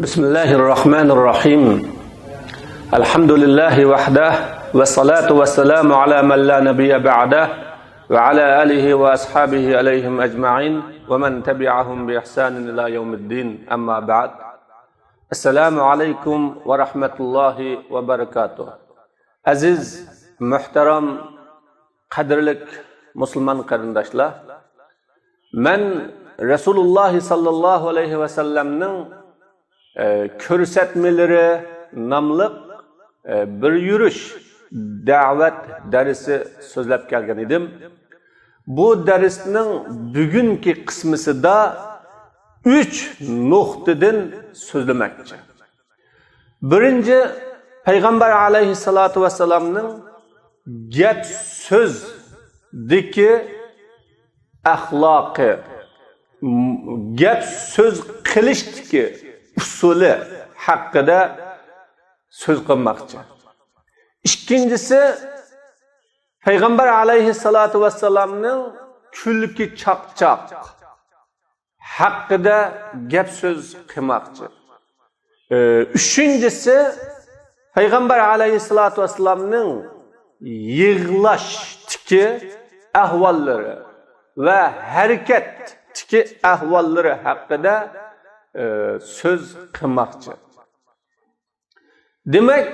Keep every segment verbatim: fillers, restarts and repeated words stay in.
بسم الله الرحمن الرحيم. الحمد لله وحده، والصلاة والسلام على من لا نبي بعده، وعلى آله وأصحابه عليهم أجمعين، ومن تبعهم بإحسان إلى يوم الدين. أما بعد. السلام عليكم ورحمة الله وبركاته. ئەزىز، مۆھتەرەم، قەدىرلىك مۇسۇلمان قېرىنداشلار، مەن رەسۇلۇللاھ ساللاللاھۇ ئەلەيھى ۋەسەللەمنىڭ، ئە، كۆرسەتمىلىرى ناملىق، ئە، بىر يۈرۈش دەۋەت دەرسى سۆزلەپ كەلگەن ئىدىم. بۇ دەرسنىڭ بۈگۈنكى قىسمىسىدا ئۈچ نۇقتىدىن سۆزلىمەكچى. بىرىنچى، پەيغەمبەر ئەلەيھىسسالاتۇ ۋەسسالامنىڭ گەپ سۆزدىكى ئەخلاقى، م-، گەپ سۆز قىلىشتىكى ئۇسۇلى ھەققىدە سۆز قىلماقچى. ئىككىنچىسى، پەيغەمبەر ئەلەيھىسسالاتۇ ۋەسسالامنىڭ كۈلكە چاقچاق ھەققىدە گەپ سۆز قىلماقچى. ئۈچىنچىسى، پەيغەمبەر ئەلەيھىسسالاتۇ ۋەسسالامنىڭ يىغلاشتىكى ئەھۋاللىرى ۋە ھەرىكەتتىكى ئەھۋاللىرى ھەققىدە، ئە، سۆز قىلماقچى. دېمەك،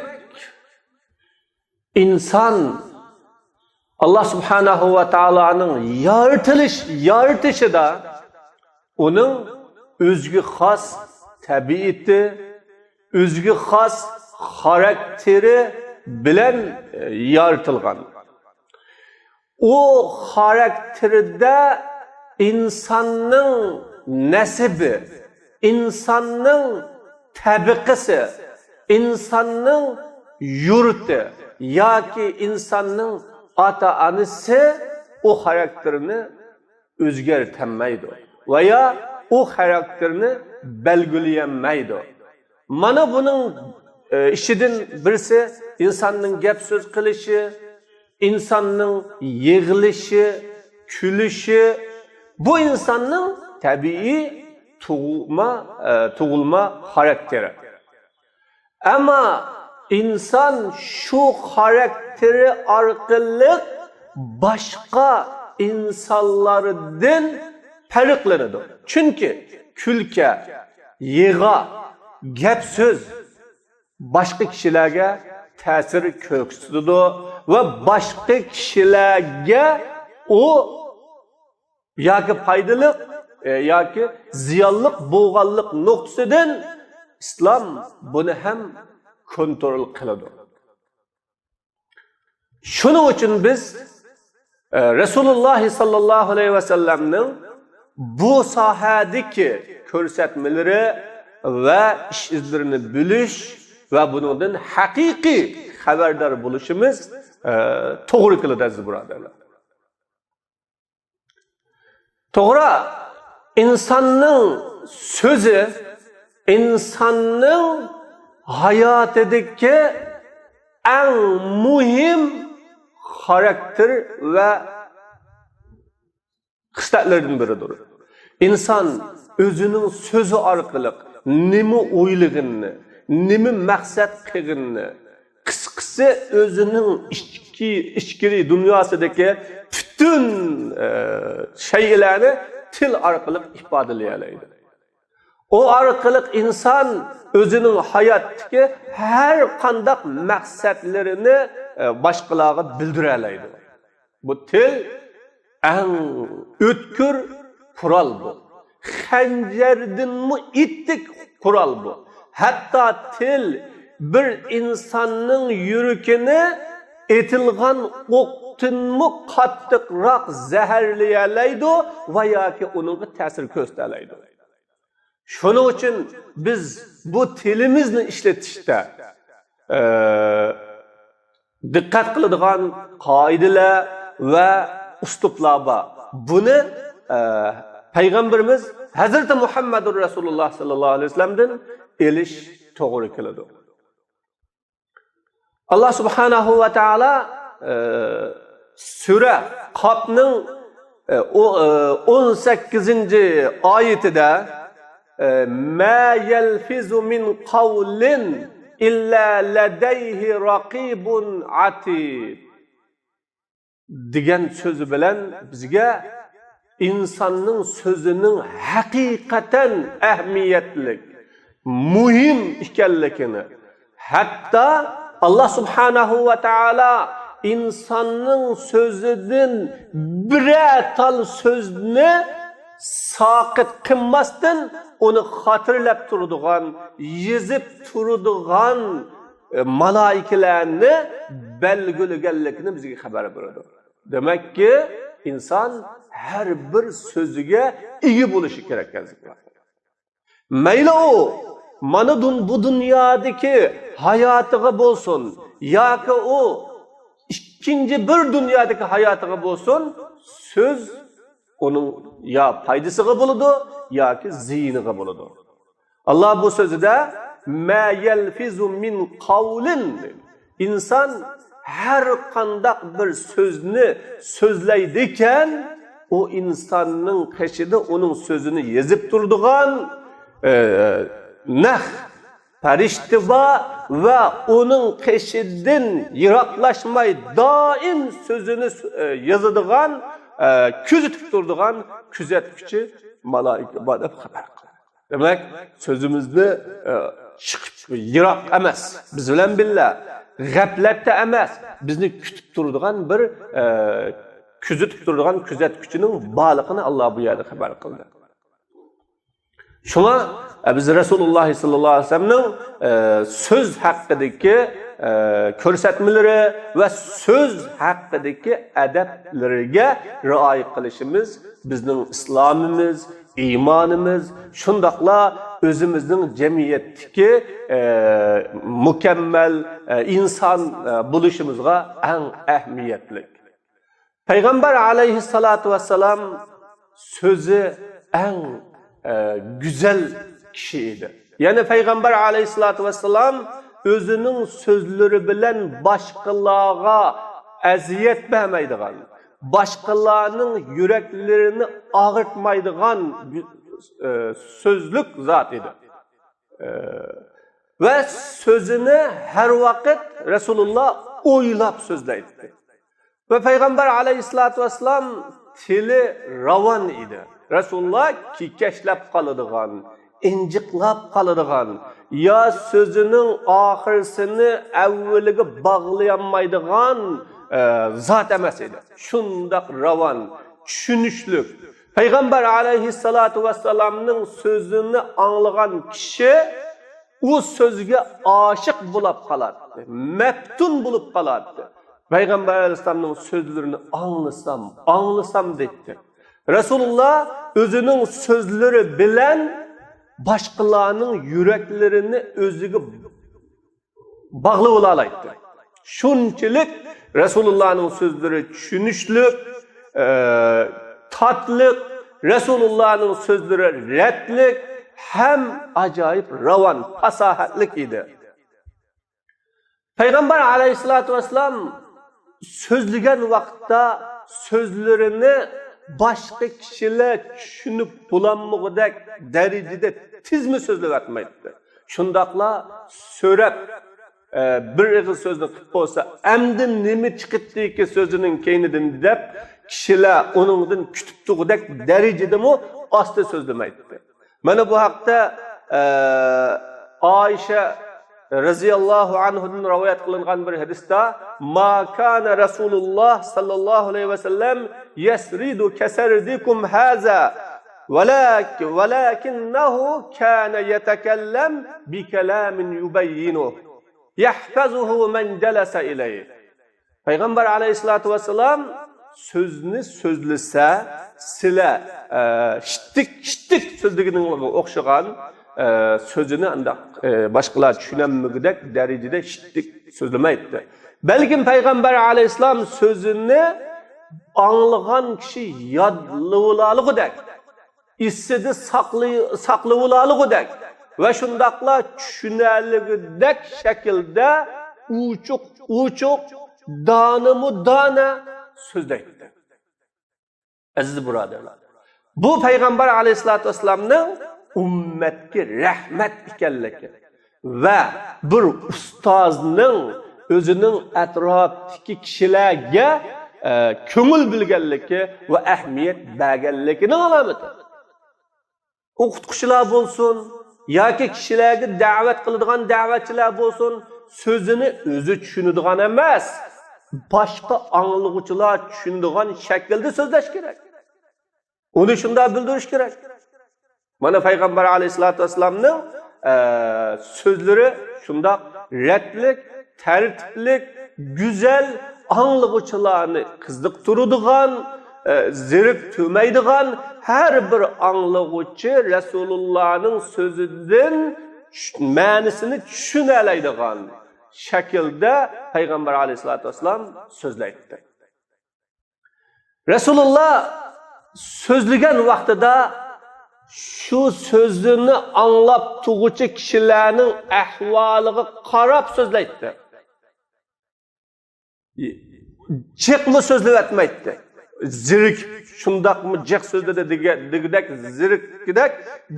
ئىنسان ئاللا سۇبھانەھۇ ۋە تائالانىڭ يارىتىلىش، يارىتىشىدا ئۇنىڭ ئۆزىگە خاس تەبىئىتى، ئۆزىگە خاس خاراكتېرى بىلەن، ئە، يارىتىلغان. ئۇ خاراكتېرىدە ئىنساننىڭ نەسىبى، ئىنساننىڭ تەبىقىسى، ئىنساننىڭ يۇرتى ياكى ئىنساننىڭ ئاتا-ئانىسى ئۇ خاراكتېرنى ئۆزگەرتەلمەيدۇ ۋە يا ئۇ خاراكتېرنى بەلگىلىيەلمەيدۇ. مانا بۇنىڭ، ئە، ئىچىدىن بىرسى ئىنساننىڭ گەپ سۆز قىلىشى، ئىنساننىڭ يىغلىشى، كۈلۈشى، بۇ ئىنساننىڭ تەبىئىي تۇغما، ئە، تۇغۇلما خاراكتېرى. ئەمما ئىنسان شۇ خاراكتېرى ئارقىلىق باشقا ئىنسانلاردىن پەرقلىنىدۇ. چۈنكى كۈلكە، يىغا، گەپ سۆز باشقا كىشىلەرگە تەسىر كۆرسىتىدۇ ۋە باشقا كىشىلەرگە ئۇ ياكى پايدىلىق، ئە، ياكى زىيانلىق بولغانلىق نۇقتىسىدىن ئىسلام بۇنى ھەم كونترول قىلىدۇ. شۇنىڭ ئۈچۈن بىز، ئە، رەسۇلۇللاھ ساللاللاھۇ ئەلەيھى ۋەسەللەمنىڭ بۇ ساھەدىكى كۆرسەتمىلىرى ۋە ئىش ئىزلىرىنى بىلىش ۋە بۇنىڭدىن ھەقىقىي خەۋەردار بولۇشىمىز، ئە، توغرا كېلىدۇ، ئەزىز بۇرادەرلەر. توغرا، ئىنساننىڭ سۆزى ئىنساننىڭ ھاياتىدىكى ئەڭ مۇھىم خاراكتېر ۋە خىسلەتلىرىدىن بىرىدۇر. ئىنسان ئۆزىنىڭ سۆزى ئارقىلىق نېمە ئويلىغىنىنى، نېمە مەقسەت قىلغىنىنى، قىسقىسى، ئۆزىنىڭ ئىچكى، ئىچكىرى دۇنياسىدىكى پۈتۈن، ئە، شەيئىلەرنى تىل ئارقىلىق ئىپادىلىيەلەيدۇ. ئۇ ئارقىلىق ئىنسان ئۆزىنىڭ ھاياتتىكى ھەر قانداق مەقسەتلىرىنى، ئە، باشقىلارغا بىلدۈرەلەيدۇ. بۇ تىل ئەڭ ئۆتكۈر قورال بۇ. خەنجەردىنمۇ ئېتىك قورال بۇ. ھەتتا تىل بىر ئىنساننىڭ يۈرىكىنى ئېتىلغان ئوقتىنمۇ قاتتىقراق زەھەرلىيەلەيدۇ ۋە ياكى ئۇنىڭغا تەسىر كۆرسىتەلەيدۇ. شۇنىڭ ئۈچۈن بىز بۇ تىلىمىزنى ئىشلىتىشتە، ئە، دىققەت قىلىدىغان قائىدىلەر ۋە ئۇسلۇبلار بار. بۇنى، ئە، پەيغەمبىرىمىز ھەزرىتى مۇھەممەدۇر رەسۇلۇللاھ ساللاللاھۇ ئەلەيھى ۋەسەللەمدىن ئېلىش توغرا كېلىدۇ. ئاللا سۇبھانەھۇ ۋە تائالا، ئە، سۈرە قاپنىڭ، ئە، ئو-، ئە، ئون سەككىزىنچى ئايىتىدە، ما يلفظ من قول إلا لديه رقيب عتيد دېگەن سۆزى بىلەن بىزگە ئىنساننىڭ سۆزىنىڭ ھەقىقەتەن ئەھمىيەتلىك، مۇھىم ئىكەنلىكىنى، ھەتتا ئاللا سۇبھانەھۇ ۋە تائالا ئىنساننىڭ سۆزىدىن بىرەر تال سۆزنى ساقىت قىلماستىن، ئۇنى خاتىرىلەپ تۇرىدىغان، يېزىپ تۇرىدىغان، ئە، مالائىكىلەرنى بەلگىلىگەنلىكىنى بىزگە خەۋەر بېرىدۇ. دېمەككى، ئىنسان ھەر بىر سۆزىگە ئىگە بولۇشى كېرەك، ئەزىزلەر. مەيلى ئۇ مانا دۇن-، بۇ دۇنيادىكى ھاياتىغا بولسۇن ياكى ئۇ ئىككىنچى بىر دۇنيادىكى ھاياتىغا بولسۇن، سۆز ئۇنىڭ يا پايدىسىغا بولىدۇ ياكى زىيىنىغا بولىدۇ. ئاللا بۇ سۆزىدە ما يلفظ من قول دەيدۇ. ئىنسان ھەر قانداق بىر سۆزنى سۆزلەيدىكەن، ئۇ ئىنساننىڭ قېشىدا ئۇنىڭ سۆزىنى يېزىپ تۇرىدىغان، ئە، نەق پەرىشتە بار ۋە ئۇنىڭ قېشىدىن يىراقلاشماي دائىم سۆزىنى، ئە، يازىدىغان، ئە، كۆزىتىپ تۇرىدىغان كۆزەتكۈچى مالائىكە بار دەپ خەۋەر قىلدى. دېمەك، سۆزىمىزنى، ئە، چىقىپ يىراق ئەمەس، بىز بىلەن بىللە، غەپلەتتە ئەمەس، بىزنى كۈتۈپ تۇرىدىغان بىر، ئە، كۆزىتىپ تۇرىدىغان كۆزەتكۈچىنىڭ بارلىقىنى ئاللا بۇ يەردە خەۋەر قىلدى. شۇڭا، ئە، بىز رەسۇلۇللا ساللاللاھۇ ئەلەيھى ۋەسەللەمنىڭ، ئە، سۆز ھەققىدىكى، ئە، كۆرسەتمىلىرى ۋە سۆز ھەققىدىكى ئەدەپلىرىگە رىئايە قىلىشىمىز بىزنىڭ ئىسلامىمىز، ئىمانىمىز، شۇنداقلا ئۆزىمىزنىڭ جەمئىيەتتىكى، ئە، مۇكەممەل، ئە، ئىنسان، ئە، بولۇشىمىزغا ئەڭ ئەھمىيەتلىك. پەيغەمبەر ئەلەيھىسسالاتۇ ۋەسسالام سۆزى ئەڭ، ئە، گۈزەل كىشى ئىدى. يەنى پەيغەمبەر ئەلەيھىسسالاتۇ ۋەسسالام ئۆزىنىڭ سۆزلىرى بىلەن باشقىلارغا ئەزىيەت بەرمەيدىغان، باشقىلارنىڭ يۈرەكلىرىنى ئاغرىتمايدىغان، ئە، سۆزلۈك زات ئىدى. ئە، ۋە سۆزىنى ھەر ۋاقىت رەسۇلۇللا ئويلاپ سۆزلەيتتى. ۋە پەيغەمبەر ئەلەيھىسسالاتۇ ۋەسسالام تىلى راۋان ئىدى. رەسۇلۇللا كېكەچلەپ قالىدىغان، ئىنجىقلاپ قالىدىغان، يا سۆزىنىڭ ئاخىرسىنى ئەۋۋىلىگە باغلىيالمايدىغان، ئە، زات ئەمەس ئىدى. شۇنداق راۋان، چۈشىنىشلىك. پەيغەمبەر ئەلەيھىسسالاتۇ ۋەسسالامنىڭ سۆزىنى ئاڭلىغان كىشى ئۇ سۆزگە ئاشىق بولاپ قالاتتى، مەپتۇن بولۇپ قالاتتى. پەيغەمبەر ئەلەيھىسسالامنىڭ سۆزلىرىنى ئاڭلىسام، ئاڭلىسام دەيتتى. رەسۇلۇللا ئۆزىنىڭ سۆزلىرى بىلەن باشقىلارنىڭ يۈرەكلىرىنى ئۆزىگە باغلىۋالالايتتى. شۇنچىلىك رەسۇلۇللانىڭ سۆزلىرى چۈشىنىشلىك، ئە، تاتلىق، رەسۇلۇللانىڭ سۆزلىرى رەتلىك ھەم ئاجايىپ راۋان، پاساھەتلىك ئىدى. پەيغەمبەر ئەلەيھىسسالاتۇ ۋەسسالام سۆزلىگەن ۋاقىتتا سۆزلىرىنى باشقا كىشىلەر چۈشىنىپ بولالمىغۇدەك دەرىجىدە تېزمۇ سۆزلەۋاتمايتتى. شۇنداقلا سۆرەپ، ئە، بىر ئېغىز سۆزنى قىلىپ بولسا، ئەمدى نېمە چىقىتتىكى سۆزىنىڭ كەينىدىن دەپ، كىشىلەر ئۇنىڭدىن كۈتۈپ تۇرغۇدەك دەرىجىدىمۇ ئاستا سۆزلىمەيتتى. مانا بۇ ھەقتە، ئە، ئائىشە رەزىياللاھۇ ئەنھۇدىن رىۋايەت قىلىنغان بىر ھەدىستە، ما كان رسول الله صلى الله عليه وسلم يسرد كسردكم هذا ولكن، ولكنه كان يتكلم بكلام يبينه يحفظه من جلس إليه. پەيغەمبەر ئەلەيھىسسالاتۇ ۋەسسالام سۆزنى سۆزلىسە، سىلە، ئە، شىتتىك، شىتتىك سۆزلىگىنىڭلارغا ئوخشىغان، ئە، سۆزىنى ئانداق، ئە، باشقىلار چۈشىنەلمىگۈدەك دەرىجىدە شىتتىك سۆزلىمەيتتى. بەلكىم پەيغەمبەر ئەلەيھىسسالام سۆزىنى ئاڭلىغان كىشى يادلىۋالالىغۇدەك، ئېسىدە ساقلىي-، ساقلىۋالالىغۇدەك ۋە شۇنداقلا چۈشىنەلىگۈدەك شەكىلدە ئوچۇق-ئوچۇق، دانىمۇ دانە سۆزلەيتتى. ئەزىز بۇرادەرلەر، بۇ پەيغەمبەر ئەلەيھىسسالاتۇ ۋەسسالامنىڭ ئۈممەتكە رەھمەت ئىكەنلىكى ۋە بىر ئۇستازنىڭ ئۆزىنىڭ ئەتراپتىكى كىشىلەرگە، ئە، كۆڭۈل بۆلگەنلىكى ۋە ئەھمىيەت بەرگەنلىكىنىڭ ئالامىتى. ئوقۇتقۇچىلار بولسۇن ياكى كىشىلەرگە دەۋەت قىلىدىغان دەۋەتچىلەر بولسۇن، سۆزىنى ئۆزى چۈشىنىدىغان ئەمەس، باشقا ئاڭلىغۇچىلار چۈشىنىدىغان شەكىلدە سۆزلەش كېرەك. ئۇنى شۇنداق بىلدۈرۈش كېرەك. مانا پەيغەمبەر ئەلەيھىسسالاتۇ ۋەسسالامنىڭ، ئە، سۆزلىرى شۇنداق رەتلىك، تەرتىپلىك، گۈزەل، ئاڭلىغۇچىلارنى قىزىقتۇرىدىغان، ئە، زېرىكتۈرمەيدىغان، ھەر بىر ئاڭلىغۇچى رەسۇلۇللانىڭ سۆزىدىن چۈش-، مەنىسىنى چۈشىنەلەيدىغان شەكىلدە پەيغەمبەر ئەلەيھىسسالاتۇ ۋەسسالام سۆزلەيتتى. رەسۇلۇللا سۆزلىگەن ۋاقتىدا شۇ سۆزىنى ئاڭلاپ تۇرغۇچى كىشىلەرنىڭ ئەھۋالىغا قاراپ سۆزلەيتتى. جىقمۇ سۆزلىۋەتمەيتتى. زېرىكىپ، شۇنداقمۇ جىق سۆزلىدى دېگە-، دېگۈدەك، زېرىككۈدەك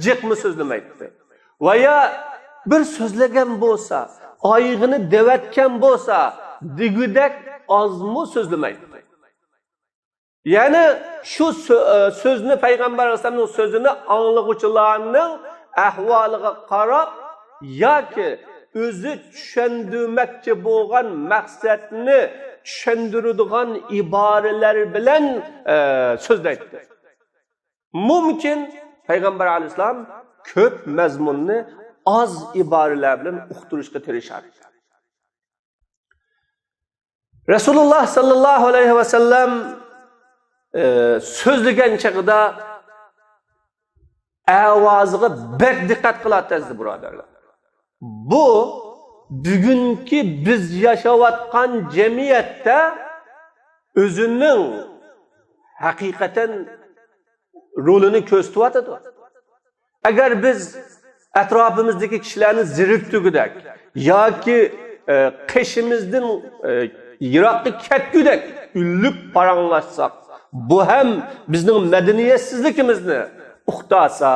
جىقمۇ سۆزلىمەيتتى. ۋە يا بىر سۆزلىگەن بولسا، ئايىغىنى دەۋەتكەن بولسا دېگۈدەك ئازمۇ سۆزلىمەيتتى. يەنى شۇ سۆ-، ئە، سۆزنى، پەيغەمبەر ئەلەيھىسسالامنىڭ سۆزىنى ئاڭلىغۇچىلارنىڭ ئەھۋالىغا قاراپ ياكى ئۆزى چۈشەندۈرمەكچى بولغان مەقسەتنى چۈشەندۈرىدىغان ئىبارىلەر بىلەن، ئە، سۆزلەيتتى. مۇمكىن، پەيغەمبەر ئەلەيھىسسالام كۆپ مەزمۇننى ئاز ئىبارىلەر بىلەن ئۇقتۇرۇشقا تىرىشاتتى. رەسۇلۇللا ساللاللاھۇ ئەلەيھى ۋەسەللەم، ئە، سۆزلىگەن چېغىدا ئاۋازىغا بەك دىققەت قىلاتتى، ئەزىز بۇرادەرلەر. بۇ بۈگۈنكى بىز ياشاۋاتقان جەمئىيەتتە ئۆزىنىڭ ھەقىقەتەن رولىنى كۆرسىتىۋاتىدۇ. ئەگەر بىز ئەتراپىمىزدىكى كىشىلەرنى زېرىكتۈرگۈدەك ياكى، ئە، قېشىمىزدىن، ئە، يىراققا كەتكۈدەك ئۈنلۈك پاراڭلاشساق، بۇ ھەم بىزنىڭ مەدەنىيەتسىزلىكىمىزنى ئۇقتاسا،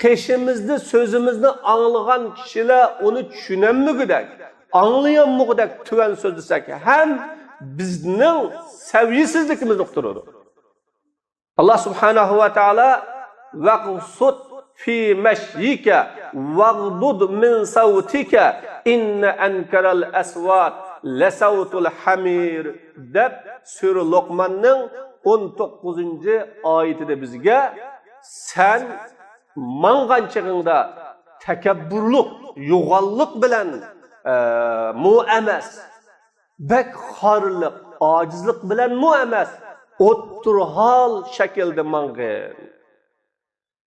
قېشىمىزدا سۆزىمىزنى ئاڭلىغان كىشىلەر ئۇنى چۈشىنەلمىگۈدەك، ئاڭلىيالمىغۇدەك تۆۋەن سۆزلىسەك ھەم بىزنىڭ سەۋىيەسىزلىكىمىزنى ئۇقتۇرىدۇ. ئاللا سۇبھانەھۇ ۋە تائالا، «ۋەقسۇد فى مەشيىكە ۋەغدۇد مىن سەۋتىكە ئىننە ئەنكەرەل ئەسۋات لەسەۋتۇل ھەمىر» دەپ، سۈرە لوقماننىڭ ئون توققۇزىنچى ئايىتىدە بىزگە، سەن ماڭغان چېغىڭدا تەكەببۇرلۇق، يوغانلىق بىلەن، ئە، مۇ ئەمەس، بەك خارلىق، ئاجىزلىق بىلەنمۇ ئەمەس، ئوتتۇرىھال شەكىلدە ماڭغىن.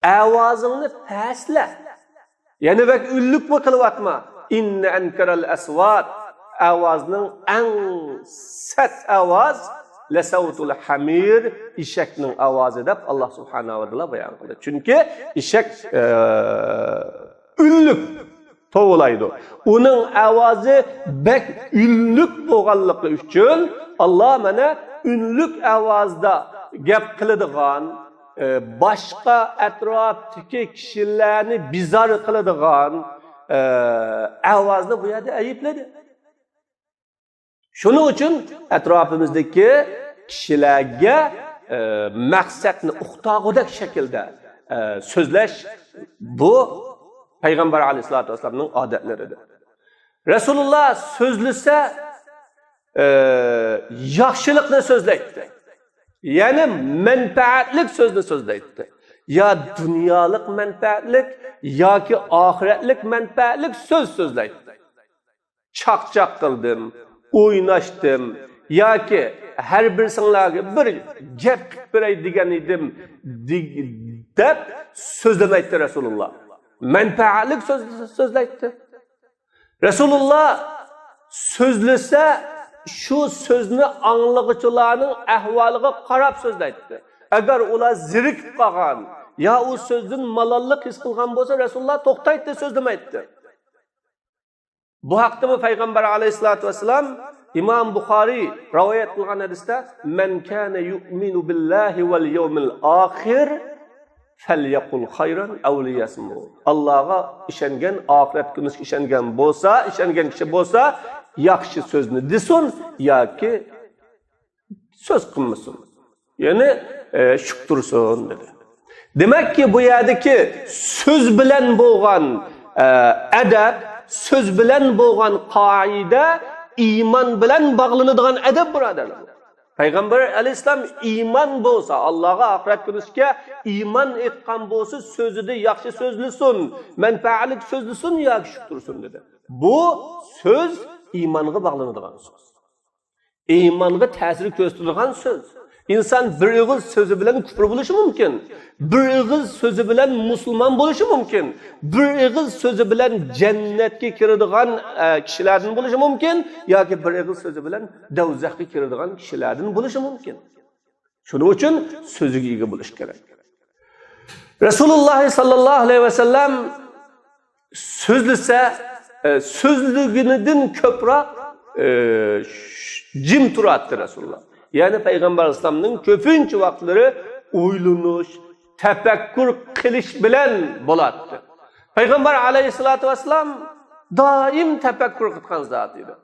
ئاۋازىڭنى پەسلە. يەنە بەك ئۈنلۈكمۇ قىلىۋاتما. ئىننە ئەنكەرەل ئەسۋات، ئاۋازنىڭ ئەڭ سەت ئاۋاز، لەسەۋتۇل ھەمىر، ئېشەكنىڭ ئاۋازى دەپ ئاللا سۇبھانەھۇ ۋە تائالا بايان قىلدى. چۈنكى ئېشەك، ئە، ئۈنلۈك توۋلايدۇ. ئۇنىڭ ئاۋازى بەك ئۈنلۈك بولغانلىقى ئۈچۈن، ئاللا مانا ئۈنلۈك ئاۋازدا گەپ قىلىدىغان، ئە، باشقا ئەتراپتىكى كىشىلەرنى بىزار قىلىدىغان، ئە، ئاۋازنى بۇ يەردە ئەيىبلىدى. شۇنىڭ ئۈچۈن ئەتراپىمىزدىكى كىشىلەرگە، ئە، مەقسەتنى ئۇقتۇرغۇدەك شەكىلدە، ئە، سۆزلەش، بۇ پەيغەمبەر ئەلەيھىسسالاتۇ ۋەسسالامنىڭ ئادەتلىرىدىن. رەسۇلۇللا سۆزلىسە، ئە، ياخشىلىقنى سۆزلەيتتى. يەنى مەنپەئەتلىك سۆزنى سۆزلەيتتى. يا دۇنيالىق مەنپەئەتلىك ياكى ئاخىرەتلىك مەنپەئەتلىك سۆز سۆزلەيتتى. چاقچاق قىلدىم، ئويناشتىم ياكى ھەر بىرسىڭلارغا بىر گەپ قىلىپ بېرەي دېگەن ئىدىم، دېگ-، دەپ سۆزلىمەيتتى رەسۇلۇللا. مەنپەئەتلىك سۆز سۆزلەيتتى. رەسۇلۇللا سۆزلىسە، شۇ سۆزنى ئاڭلىغۇچىلارنىڭ ئەھۋالىغا قاراپ سۆزلەيتتى. ئەگەر ئۇلار زېرىكىپ قالغان يا ئۇ سۆزدىن مالاللىق ھېس قىلغان بولسا، رەسۇلۇللا توختايتتى، سۆزلىمەيتتى. بۇ ھەقتىمۇ پەيغەمبەر ئەلەيھىسسالاتۇ ۋەسسالام، ئىمام بۇخارىي رىۋايەت قىلغان ھەدىستە، «مەن كانە يۇئمىنۇ بىللاھى ۋەل يەۋمىل ئاخىر فَلْيَقُلْ خَيْرًا أَوْ لِيَصْمُتْ. ئاللاغا ئىشەنگەن، ئاخىرەت كۈنىگە ئىشەنگەن بولسا، ئىشەنگەن كىشى بولسا، ياخشى سۆزنى دېسۇن ياكى سۆز قىلمىسۇن. يەنى، ئە، شۈك تۇرسۇن دېدى. دېمەككى، بۇ يەردىكى سۆز بىلەن بولغان، ئە، ئەدەپ، سۆز بىلەن بولغان قائىدە ئىمان بىلەن باغلىنىدىغان ئەدەپ، بۇرادەرلەر. پەيغەمبەر ئەلەيھىسسالام ئىمان بولسا، ئاللاغا، ئاخىرەت كۈنىگە ئىمان ئېيتقان بولسا، سۆزىدە ياخشى سۆزلىسۇن، مەنپەئەتلىك سۆزلىسۇن ياكى شۈك تۇرسۇن دېدى. بۇ سۆز ئىمانغا باغلىنىدىغان سۆز. ئىمانغا تەسىر كۆرسىتىدىغان سۆز. ئىنسان بىر ئېغىز سۆزى بىلەن كۇپۇر بولۇشى مۇمكىن. بىر ئېغىز سۆزى بىلەن مۇسۇلمان بولۇشى مۇمكىن. بىر ئېغىز سۆزى بىلەن جەننەتكە كىرىدىغان، ئە، كىشىلەردىن بولۇشى مۇمكىن ياكى بىر ئېغىز سۆزى بىلەن دوزاخقا كىرىدىغان كىشىلەردىن بولۇشى مۇمكىن. شۇنىڭ ئۈچۈن سۆزىگە ئىگە بولۇش كېرەك. رەسۇلۇللاھ ساللاللاھۇ ئەلەيھى ۋەسەللەم سۆزلىسە، ئە، سۆزلىگىنىدىن كۆپرەك، ئە، ش-، جىم تۇراتتى رەسۇلۇللاھ. يەنى پەيغەمبەر ئەلەيھىسسالامنىڭ كۆپىنچە ۋاقىتلىرى ئويلىنىش، تەپەككۇر قىلىش بىلەن بولاتتى. پەيغەمبەر ئەلەيھىسسالاتۇ ۋەسسالام دائىم تەپەككۇر قىلىدىغان زات ئىدى.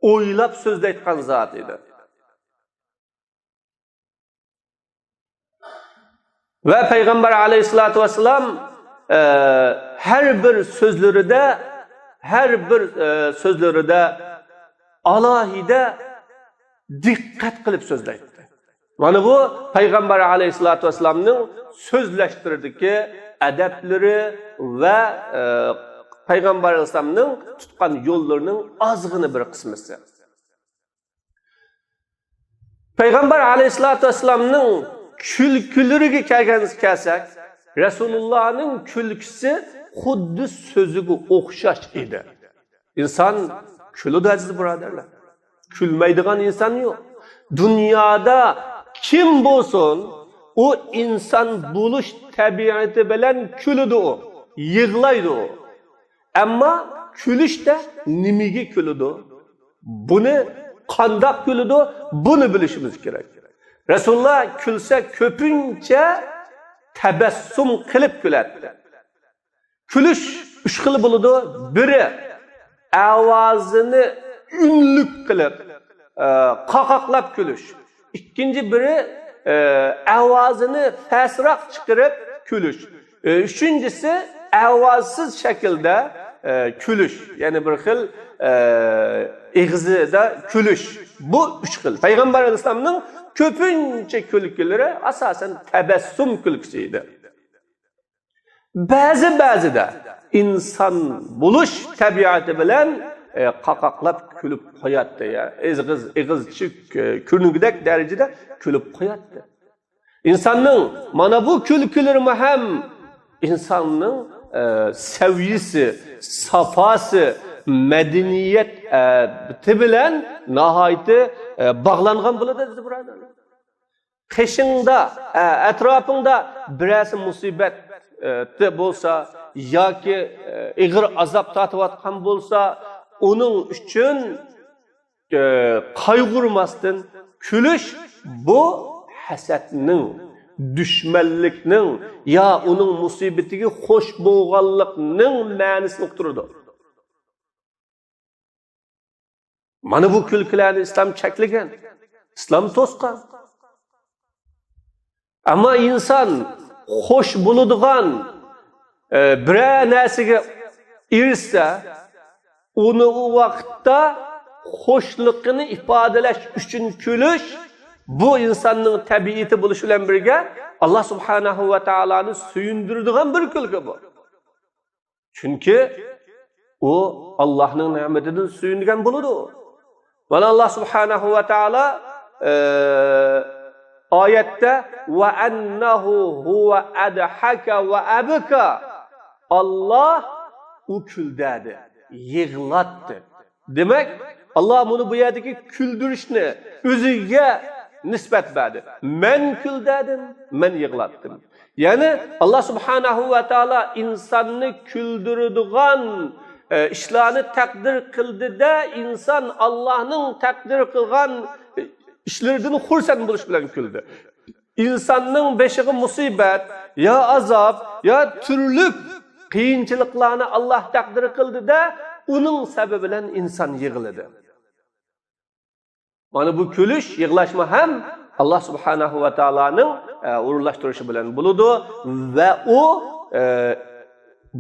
ئويلاپ سۆزلەيدىغان زات ئىدى. ۋە پەيغەمبەر ئەلەيھىسسالاتۇ ۋەسسالام، ئە، ھەر بىر سۆزلىرىدە، ھەر بىر، ئە، سۆزلىرىدە ئالاھىدە دىققەت قىلىپ سۆزلەيتتى. مانا بۇ پەيغەمبەر ئەلەيھىسسالاتۇ ۋەسسالامنىڭ سۆزلەشلىرىدىكى ئەدەپلىرى ۋە، ئە، پەيغەمبەر ئەلەيھىسسالامنىڭ تۇتقان يوللىرىنىڭ ئازغىنە بىر قىسمىسى. پەيغەمبەر ئەلەيھىسسالاتۇ ۋەسسالامنىڭ كۈلكىلىرىگە كەلگەن، كەلسەك، رەسۇلۇللانىڭ كۈلكىسى خۇددى سۆزىگە ئوخشاش ئىدى. ئىنسان كۈلىدۇ، ئەزىز بۇرادەرلەر. كۈلمەيدىغان ئىنسان يوق. دۇنيادا كىم بولسۇن، ئۇ ئىنسان بولۇش تەبىئىتى بىلەن كۈلىدۇ ئۇ، يىغلايدۇ ئۇ. ئەمما كۈلۈشتە نېمىگە كۈلىدۇ؟ بۇنى قانداق كۈلىدۇ؟ بۇنى بىلىشىمىز كېرەك. رەسۇلۇللا كۈلسە كۆپىنچە تەبەسسۇم قىلىپ كۈلەتتى. كۈلۈش ئۈچ خىل بولىدۇ. بىرى ئاۋازىنى ئۈنلۈك قىلىپ، ئە، قاقاقلاپ كۈلۈش. ئىككىنچى بىرى، ئە، ئاۋازىنى پەسراق چىقىرىپ كۈلۈش. ئە، ئۈچىنچىسى ئاۋازسىز شەكىلدە، ئە، كۈلۈش. يەنى بىر خىل، ئە، ئېغىزىدا كۈلۈش. بۇ ئۈچ خىل. پەيغەمبەر ئەلەيھىسسالامنىڭ كۆپىنچە كۈلكىلىرى ئاساسەن تەبەسسۇم كۈلكىسى ئىدى. بەزى، بەزىدە ئىنسان بولۇش تەبىئىتى بىلەن، ئە، قاقاقلاپ كۈلۈپ قوياتتى، يا. ئېغىز، ئېغىز ئىچى، ئە، كۆرۈنگۈدەك دەرىجىدە كۈلۈپ قوياتتى. ئىنساننىڭ مانا بۇ كۈلكىلىرىمۇ ھەم ئىنساننىڭ، ئە، سەۋىيىسى، ساپاسى، مەدەنىيەت، ئە، بىلەن ناھايىتى، ئە، باغلانغان بولىدۇ، ئەزىز بۇرادەرلەر. قېشىڭدا، ئە، ئەتراپىڭدا بىرەرسى مۇسىبەتتە بولسا ياكى، ئە، ئېغىر ئازاب تارتىۋاتقان بولسا، ئۇنىڭ ئۈچۈن، ئە، قايغۇرماستىن كۈلۈش، بۇ ھەسەتنىڭ، دۈشمەنلىكنىڭ يا ئۇنىڭ مۇسىبىتىگە خوش بولغانلىقنىڭ مەنىسىنى ئۇقتۇرىدۇ. مانا بۇ كۈلكىلەرنى ئىسلام چەكلىگەن، ئىسلام توسقان. ئەمما ئىنسان خوش بولىدىغان، ئە، بىرەر نەرسىگە ئېرىشسە، ئۇنى ئۇ ۋاقىتتا خوشلۇقىنى ئىپادىلەش ئۈچۈن كۈلۈش، بۇ ئىنساننىڭ تەبىئىتى بولۇش بىلەن بىرگە، ئاللا سۇبھانەھۇ ۋە تائالانى سۆيۈندۈرىدىغان بىر كۈلكە بۇ. چۈنكى ئۇ ئاللاھنىڭ نېمىتىدىن سۆيۈنگەن بولىدۇ. مانا ئاللا سۇبھانەھۇ ۋە تائالا، ئە، ئايەتتە، «ۋە ئەننەھۇ ھۇۋە ئەدھەكە ۋە ئەبكا.» ئاللا ئۇ كۈلدەدى، يىغلاتتى. دېمەك، ئاللا مۇنى بۇ يەردىكى كۈلدۈرۈشنى ئۆزىگە نىسبەت بەردى. مەن كۈلدەدىم، مەن يىغلاتتىم. يەنى ئاللا سۇبھانەھۇ ۋە تائالا ئىنساننى كۈلدۈرىدىغان، ئە، ئىشلارنى تەقدىر قىلدى-دە، ئىنسان ئاللانىڭ تەقدىر قىلغان، ئە، ئىشلىرىدىن خۇرسەن بولۇش بىلەن كۈلدى. ئىنساننىڭ بېشىغا مۇسىبەت، يا ئازاب، يا تۈرلۈك قىيىنچىلىقلارنى ئاللاھ تەقدىر قىلدى-دە، ئۇنىڭ سەۋەبى بىلەن ئىنسان يىغلىدى. مانا بۇ كۈلۈش، يىغلاشمۇ ھەم ئاللاھ سۇبھانەھۇ ۋە تائالانىڭ، ئە، ئورۇنلاشتۇرۇشى بىلەن بولىدۇ ۋە ئۇ، ئە،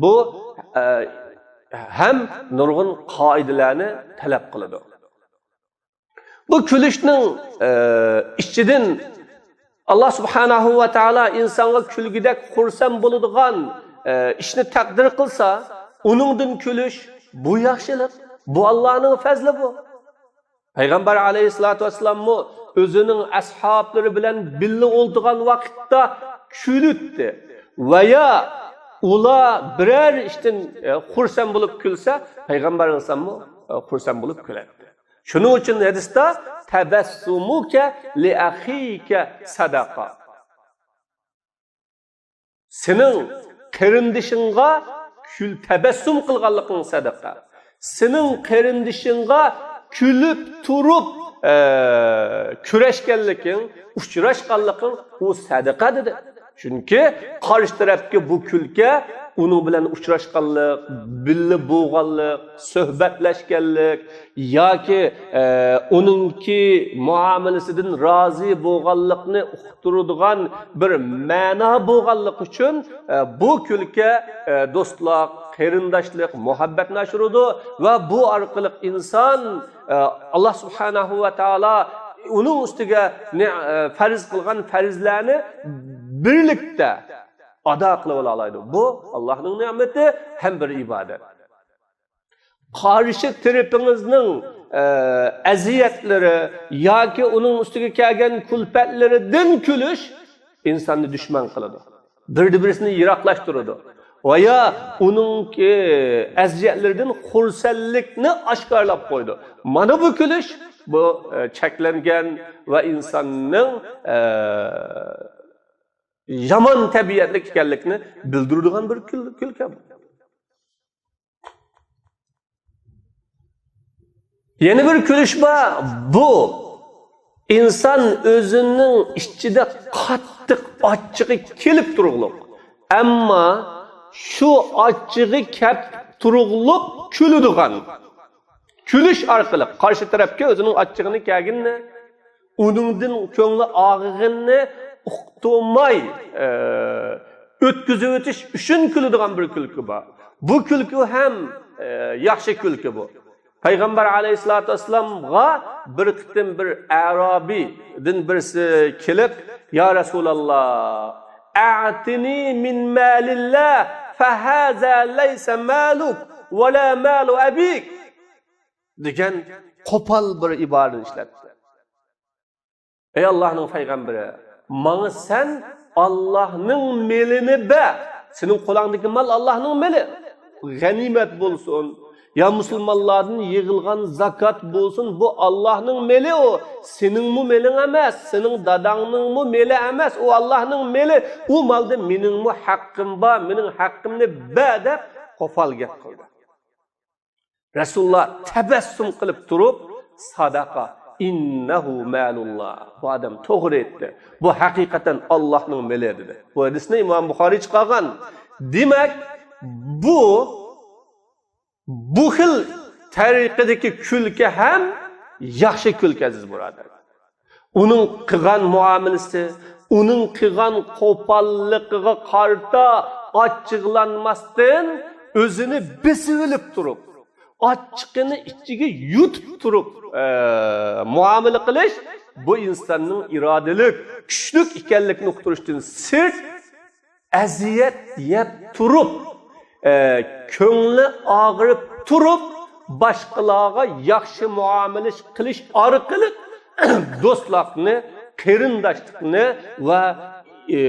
بۇ، ئە، ھەم نۇرغۇن قائىدىلەرنى تەلەپ قىلىدۇ. بۇ كۈلۈشنىڭ، ئە، ئىچىدىن ئاللاھ سۇبھانەھۇ ۋە تائالا ئىنسانغا كۈلگۈدەك خۇرسەن بولىدىغان، ئە، ئىشنى تەقدىر قىلسا، ئۇنىڭدىن كۈلۈش، بۇ ياخشىلىق، بۇ ئاللاھنىڭ پەزلى بۇ. پەيغەمبەر ئەلەيھىسسالاتۇ ۋەسسالاممۇ ئۆزىنىڭ ئەسھابلىرى بىلەن بىللە ئولتۇرغان ۋاقىتتا كۈلۈتتى. ۋە يا ئۇلار بىرەر ئىشتىن، ئە، خۇرسەن بولۇپ كۈلسە، پەيغەمبەر ئەلەيھىسسالاممۇ، ئە، خۇرسەن بولۇپ كۈلەتتى. شۇنىڭ ئۈچۈن ھەدىستە، تەبەسسۇمۇكە لىئەخىكە سەدەقە. سېنىڭ قېرىندىشىڭغا كۈل-، تەبەسسۇم قىلغانلىقىڭ سەدەقە. سېنىڭ قېرىندىشىڭغا كۈلۈپ تۇرۇپ، ئە، كۆرۈشكەنلىكىڭ، ئۇچراشقانلىقىڭ ئۇ سەدەقە دېدى. چۈنكى قارشى تەرەپكە بۇ كۈلكە ئۇنىڭ بىلەن ئۇچراشقانلىق، بىللە بولغانلىق، سۆھبەتلەشكەنلىك ياكى، ئە، ئۇنىڭكى مۇئامىلىسىدىن رازى بولغانلىقنى ئۇقتۇرىدىغان بىر مەنا بولغانلىقى ئۈچۈن، ئە، بۇ كۈلكە، ئە، دوستلۇق، قېرىنداشلىق، مۇھەببەتنى ئاشۇرىدۇ ۋە بۇ ئارقىلىق ئىنسان، ئە، ئاللاھ سۇبھانەھۇ ۋە تائالا ئۇنىڭ ئۈستىگە نى-، ئە، پەرز قىلغان پەرزلەرنى بىرلىكتە ئادا قىلىۋالالايدۇ. بۇ ئاللاھنىڭ نېمىتى ھەم بىر ئىبادەت. قارشى تەرىپىڭىزنىڭ، ئە، ئەزىيەتلىرى ياكى ئۇنىڭ ئۈستىگە كەلگەن كۈلپەتلىرىدىن كۈلۈش ئىنساننى دۈشمەن قىلىدۇ. بىرى-بىرسىنى يىراقلاشتۇرىدۇ. ۋە يا ئۇنىڭكى ئەزىيەتلىرىدىن خۇرسەنلىكنى ئاشكارىلاپ قويىدۇ. مانا بۇ كۈلۈش، بۇ، ئە، چەكلەنگەن ۋە ئىنساننىڭ، ئە، يامان تەبىئەتلىك ئىكەنلىكىنى بىلدۈرىدىغان بىر كۈل-، كۈلكە بۇ. يەنە بىر كۈلۈش بار. بۇ ئىنسان ئۆزىنىڭ ئىچىدە قاتتىق ئاچچىقى كېلىپ تۇرۇقلۇق. ئەمما شۇ ئاچچىقى كەپ تۇرۇقلۇق كۈلىدىغان. كۈلۈش ئارقىلىق قارشى تەرەپكە ئۆزىنىڭ ئاچچىقىنى كەلگىنىنى، ئۇنىڭدىن كۆڭلى ئاغرىغىنىنى ئۇقتۇرماي، ئە، ئۆتكۈزۈۋېتىش ئۈچۈن كۈلىدىغان بىر كۈلكە بار. بۇ كۈلكە ھەم، ئە، ياخشى كۈلكە بۇ. پەيغەمبەر ئەلەيھىسسالاتۇ ۋەسسالامغا بىر قېتىم بىر ئەرابىيدىن بىرسى كېلىپ، يا رەسۇلاللا، ئەتىنى مىن مالىللا، فەھازا لەيسە مالۇك ۋەلا مالۇ ئەبىك. دېگەن قوپال بىر ئىبارىنى ئىشلەتتى. ئەي ئاللاھنىڭ پەيغەمبىرى، ماڭا سەن ئاللاھنىڭ مېلىنى بەر. سېنىڭ قولۇڭدىكى مال ئاللاھنىڭ مېلى. غەنىيمەت بولسۇن، يا مۇسۇلمانلاردىن يىغىلغان زاكات بولسۇن، بۇ ئاللاھنىڭ مېلى ئۇ. سېنىڭمۇ مېلىڭ ئەمەس، سېنىڭ داداڭنىڭمۇ مېلى ئەمەس، ئۇ ئاللاھنىڭ مېلى. ئۇ مالدا مېنىڭمۇ ھەققىم بار، مېنىڭ ھەققىمنى بەر دەپ قوپال گەپ قىلدى. رەسۇلۇللا تەبەسسۇم قىلىپ تۇرۇپ، ساداقا، ئىننەھۇ مالۇللا. بۇ ئادەم توغرا ئېيتتى. بۇ ھەقىقەتەن ئاللاھنىڭ مېلى دېدى. بۇ ھەدىسنى ئىمام بۇخارىي چىقارغان. دېمەك، بۇ، بۇ خىل تەرىقىدىكى كۈلكە ھەم ياخشى كۈلكە، ئەزىز بۇرادەر. ئۇنىڭ قىلغان مۇئامىلىسى، ئۇنىڭ قىلغان قوپاللىقىغا قارىتا ئاچچىقلانماستىن، ئۆزىنى بېسىۋېلىپ تۇرۇپ، ئاچچىقىنى ئىچىگە يۇتۇپ تۇرۇپ، ئە، مۇئامىلە قىلىش، بۇ ئىنساننىڭ ئىرادىلىك، كۈچلۈك ئىكەنلىكىنى ئۇقتۇرۇشتىن سىرت، ئەزىيەت يەپ تۇرۇپ، ئە، كۆڭلى ئاغرىپ تۇرۇپ، باشقىلارغا ياخشى مۇئامىلە قىلىش ئارقىلىق دوستلۇقنى، قېرىنداشلىقنى ۋە، ئە،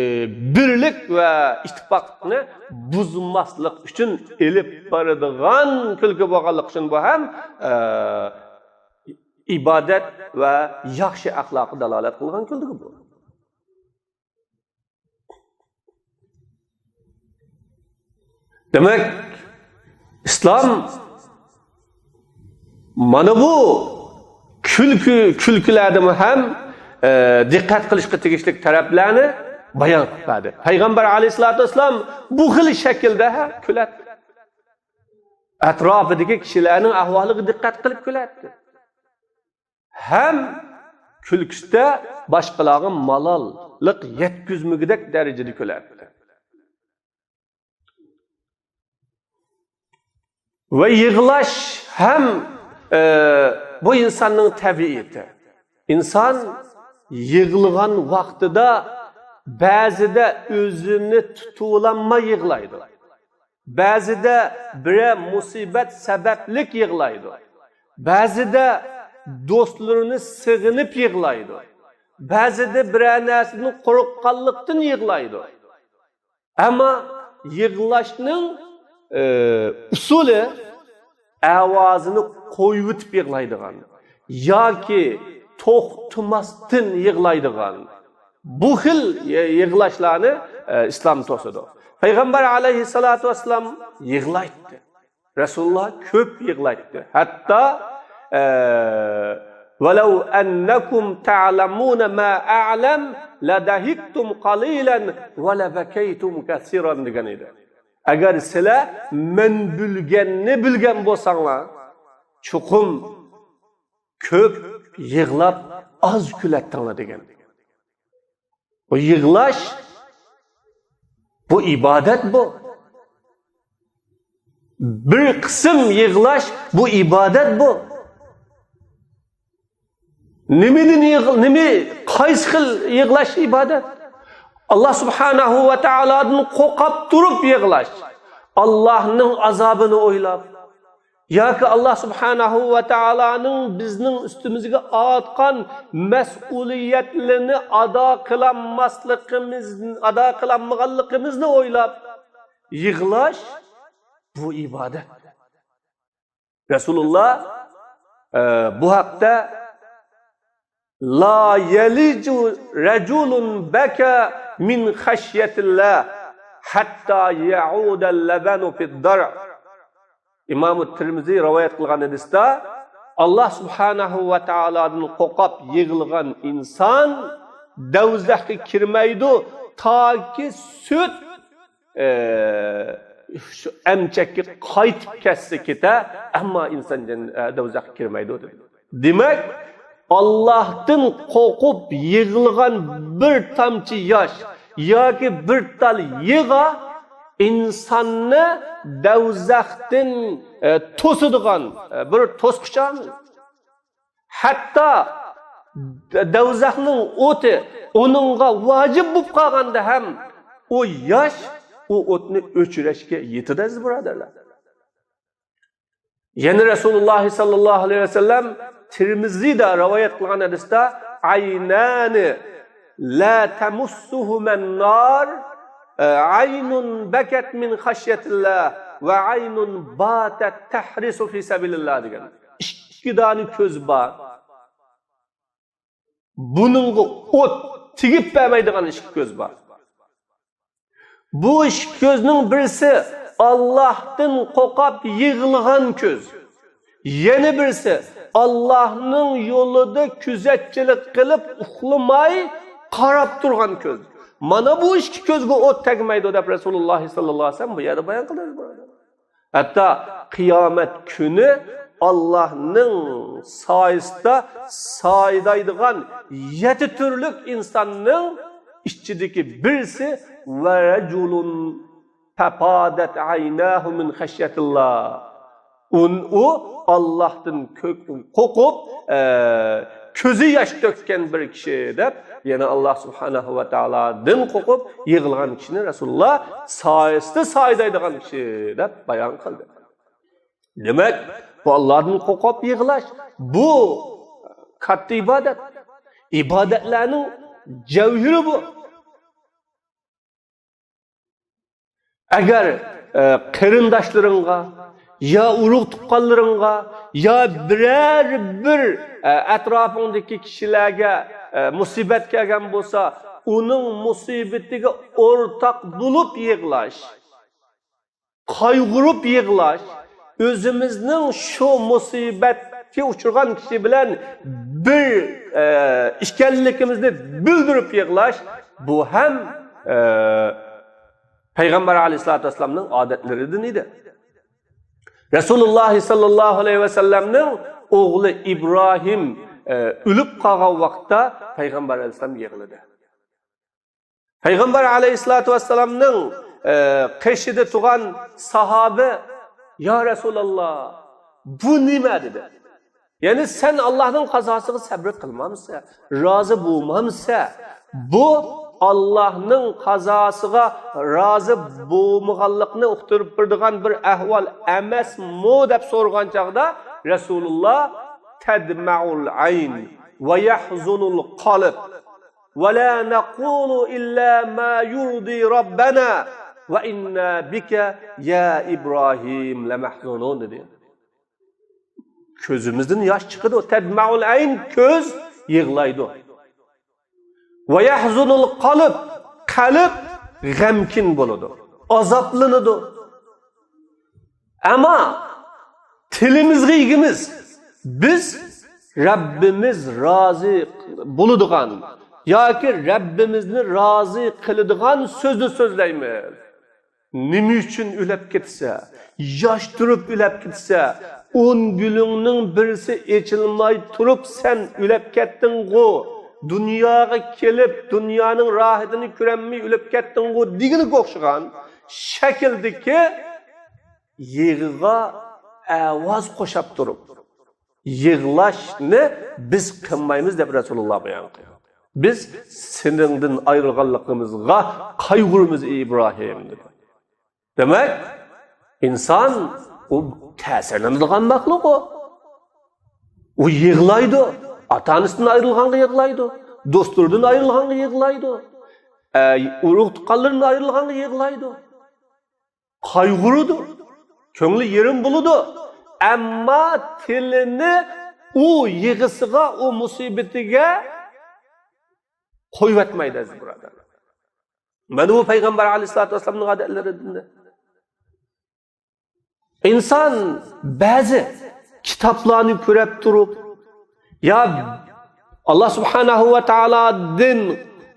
بىرلىك ۋە ئىتتىپاقلىقنى بۇزماسلىق ئۈچۈن ئېلىپ بارىدىغان كۈلكە بولغانلىقى ئۈچۈن بۇ ھەم، ئە، ئىبادەت ۋە ياخشى ئەخلاققا دالالەت قىلغان كۈلكە بۇ. دېمەك، ئىسلام مانا بۇ كۈلكە، كۈلكىلەردىمۇ ھەم، ئە، دىققەت قىلىشقا تېگىشلىك تەرەپلەرنى بايان قىلىپ بەردى. پەيغەمبەر ئەلەيھىسسالاتۇ ۋەسسالام بۇ خىل شەكىلدە ھە، كۈلەتتى. ئەتراپىدىكى كىشىلەرنىڭ ئەھۋالىغا دىققەت قىلىپ كۈلەتتى. ھەم كۈلكىسىدە باشقىلارغا مالاللىق يەتكۈزمىگۈدەك دەرىجىدە كۈلەتتى. ۋە يىغلاش ھەم، ئە، بۇ ئىنساننىڭ تەبىئىتى. ئىنسان يىغلىغان ۋاقتىدا بەزىدە ئۆزىنى تۇتۇۋالالماي يىغلايدۇ. بەزىدە بىرەر مۇسىبەت سەۋەبلىك يىغلايدۇ. بەزىدە دوستلىرىنى سېغىنىپ يىغلايدۇ. بەزىدە بىرەر نەرسىدىن قورققانلىقتىن يىغلايدۇ. ئەمما يىغلاشنىڭ، ئى، ئۇسۇلى ئاۋازىنى قويۇۋېتىپ يىغلايدىغان ياكى توختىماستىن يىغلايدىغان بۇ خىل يىغلاشلارنى، ئى، ئىسلام توسىدۇ. پەيغەمبەر ئەلەيھىسسالاتۇ ۋەسسالام يىغلايتتى. رەسۇلۇللا كۆپ يىغلايتتى. ھەتتا، ئە، «ولو أنكم تعلمون ما أعلم لضحكتم قليلا ولبكيتم كثيرا» دېگەن ئىدى. ئەگەر سىلەر مەن بىلگەننى بىلگەن بولساڭلار، چوقۇم كۆپ يىغلاپ، ئاز كۈلەتتىڭلار دېگەن. بۇ يىغلاش، بۇ ئىبادەت بۇ. بىر قىسىم يىغلاش، بۇ ئىبادەت بۇ. نېمىدىن يىغ-، نېمە، قايسى خىل يىغلاش ئىبادەت؟ ئاللا سۇبھانەھۇ ۋە تائالادىن قورقۇپ تۇرۇپ يىغلاش. ئاللانىڭ ئازابىنى ئويلاپ. ياكى ئاللا سۇبھانەھۇ ۋە تائالانىڭ بىزنىڭ ئۈستىمىزگە ئارتقان مەسئۇلىيەتلىرىنى ئادا قىلالماسلىقىمىز، ئادا قىلالمىغانلىقىمىزنى ئويلاپ يىغلاش، بۇ ئىبادەت. رەسۇلۇللا، ئە، بۇ ھەقتە «لا يلج رجل بكى من خشية الله حتى يعود اللبن في الضرع». ئىمامۇ تىرمىزى رىۋايەت قىلغان ھەدىستە، ئاللا سۇبھانەھۇ ۋە تائالادىن قورقۇپ يىغلىغان ئىنسان دوزاخقا كىرمەيدۇ، تاكى سۈت، ئە، شۇ ئەمچەككە قايتىپ كەتسە كېتە، ئەمما ئىنسان جەن-، ئە، دوزاخقا كىرمەيدۇ، دېدى. دېمەك، ئاللاھتىن قورقۇپ يىغلىغان بىر تامچە ياش ياكى بىر تال يىغا ئىنساننى دوزاختىن، ئە، توسىدىغان، ئە، بىر توسقۇچ ئامىل. ھەتتا دوزاخنىڭ ئوتى ئۇنىڭغا ۋاجىپ بولۇپ قالغاندا ھەم ئۇ ياش ئۇ ئوتنى ئۆچۈرۈشكە يېتىدۇ، ئەزىز بۇرادەرلەر. يەنە رەسۇلۇللا ساللاللاھۇ ئەلەيھى ۋەسەللەم تىرمىزىدا رىۋايەت قىلغان ھەدىستە، «عينان لا تمسهما النار، عين بكت من خشية الله، وعين باتت تحرس في سبيل الله» دېگەن. ئىككى دانە كۆز بار. بۇنىڭغا ئوت تېگىپ بەرمەيدىغان ئىككى كۆز بار. بۇ ئىككى كۆزنىڭ بىرسى ئاللاھتىن قورقۇپ يىغلىغان كۆز. يەنە بىرسى ئاللاھنىڭ يولىدا كۆزەتچىلىك قىلىپ ئۇخلىماي قاراپ تۇرغان كۆز. مانا بۇ ئىككى كۆزگە ئوت تەگمەيدۇ دەپ رەسۇلۇللا ساللاللاھۇ ئەلەيھى ۋەسەللەم بۇ يەردە بايان قىلدى. ھەتتا قىيامەت كۈنى ئاللاھنىڭ سايىسىدا سايىدايدىغان يەتتە تۈرلۈك ئىنساننىڭ ئىچىدىكى بىرسى، «ورجل ففاضت عيناه من خشية الله». ئۇ، ئۇ ئاللاھتىن كۆ-، قورقۇپ، ئە، كۆزى ياش تۆككەن بىر كىشى دەپ، يەنە ئاللاھ سۇبھانەھۇ ۋە تائالادىن قورقۇپ يىغلىغان كىشىنى رەسۇلۇللا سايىسىدا سايىدايدىغان كىشى دەپ بايان قىلدى. دېمەك، بۇ ئاللاھتىن قورقۇپ يىغلاش، بۇ كاتتا ئىبادەت. ئىبادەتلەرنىڭ جەۋھىرى بۇ. ئەگەر، ئە، قېرىنداشلىرىڭغا يا ئۇرۇق تۇغقانلىرىڭغا يا بىرەر بىر، ئە، ئەتراپىڭدىكى كىشىلەرگە، ئە، مۇسىبەت كەلگەن بولسا، ئۇنىڭ مۇسىبىتىگە ئورتاق بولۇپ يىغلاش، قايغۇرۇپ يىغلاش، ئۆزىمىزنىڭ شۇ مۇسىبەتكە ئۇچرىغان كىشى بىلەن بىر، ئە، ئىكەنلىكىمىزنى بىلدۈرۈپ يىغلاش، بۇ ھەم ئە، پەيغەمبەر ئەلەيھىسسالاتۇ ۋەسسالامنىڭ ئادەتلىرىدىن ئىدى. رەسۇلۇللاھ ساللاللاھۇ ئەلەيھى ۋەسەللەمنىڭ ئوغلى ئىبراھىم، ئە، ئۆلۈپ قالغان ۋاقىتتا پەيغەمبەر ئەلەيھىسسالام يىغلىدى. پەيغەمبەر ئەلەيھىسسالاتۇ ۋەسسالامنىڭ، ئە، قېشىدا تۇرغان ساھابە، يا رەسۇلاللاھ، بۇ نېمە؟ دېدى. يەنى سەن ئاللاھنىڭ قازاسىغا سەبرى قىلمامسەن، رازى بولمامسەن؟ بۇ ئاللاھنىڭ قازاسىغا رازى بولمىغانلىقنى ئۇقتۇرۇپ بېرىدىغان بىر ئەھۋال ئەمەسمۇ؟ دەپ سورىغان چاغدا رەسۇلۇللاھ، تەدمەئۇل ئەين ۋە يەھزۇنۇل قەلب ۋە لا نەقۇلۇ ئىللا ما يۇردى رەببەنا ۋە ئىننا بىكە يا ئىبراھىم لەمەھزۇنۇن، دېدى. كۆزىمىزدىن ياش چىقىدۇ. تەدمەئۇل ئەين، كۆز يىغلايدۇ. ۋە يەھزۇنۇل قەلب، قەلب غەمكىن بولىدۇ، ئازابلىنىدۇ. ئەمما تىلىمىزغا ئىگىمىز. بىز رەببىمىز رازى بولىدىغان ياكى رەببىمىزنى رازى قىلىدىغان سۆزنى سۆزلەيمىز. نېمە ئۈچۈن ئۆلۈپ كەتسە، ياش تۇرۇپ ئۆلۈپ كەتسە، ئون گۈلۈڭنىڭ بىرسى ئېچىلماي تۇرۇپ سەن ئۆلۈپ كەتتىڭغۇ، دۇنياغا كېلىپ دۇنيانىڭ راھىتىنى كۆرەلمەي ئۆلۈپ كەتتىڭغۇ دېگىنىگە ئوخشىغان شەكىلدىكى يىغىغا ئاۋاز قوشاپ تۇرۇپ يىغلاشنى بىز قىلمايمىز دەپ رەسۇلۇللاھ بايان قىلدى. بىز سېنىڭدىن ئايرىلغانلىقىمىزغا قايغۇرىمىز، ئەي ئىبراھىم، دېدى. دېمەك، ئىنسان ئۇ تەسىرلىنىدىغان مەخلۇق ئۇ. ئۇ يىغلايدۇ. ئاتا-ئانىسىدىن ئايرىلغانغا يىغلايدۇ. دوستلىرىدىن ئايرىلغانغا يىغلايدۇ. ئە، ئۇرۇق-تۇغقانلىرىدىن ئايرىلغانغا يىغلايدۇ. قايغۇرىدۇ، كۆڭلى يېرىم بولىدۇ. ئەمما تىلىنى ئۇ يىغىسىغا، ئۇ مۇسىبىتىگە قويۇۋەتمەيدۇ، ئەزىز بۇرادەرلەر. مانا بۇ پەيغەمبەر ئەلەيھىسسالاتۇ ۋەسسالامنىڭ ئادەتلىرىدىن. ئىنسان بەزى كىتابلارنى كۆرۈپ تۇرۇپ، يا ئاللا سۇبھانەھۇ ۋە تائالادىن،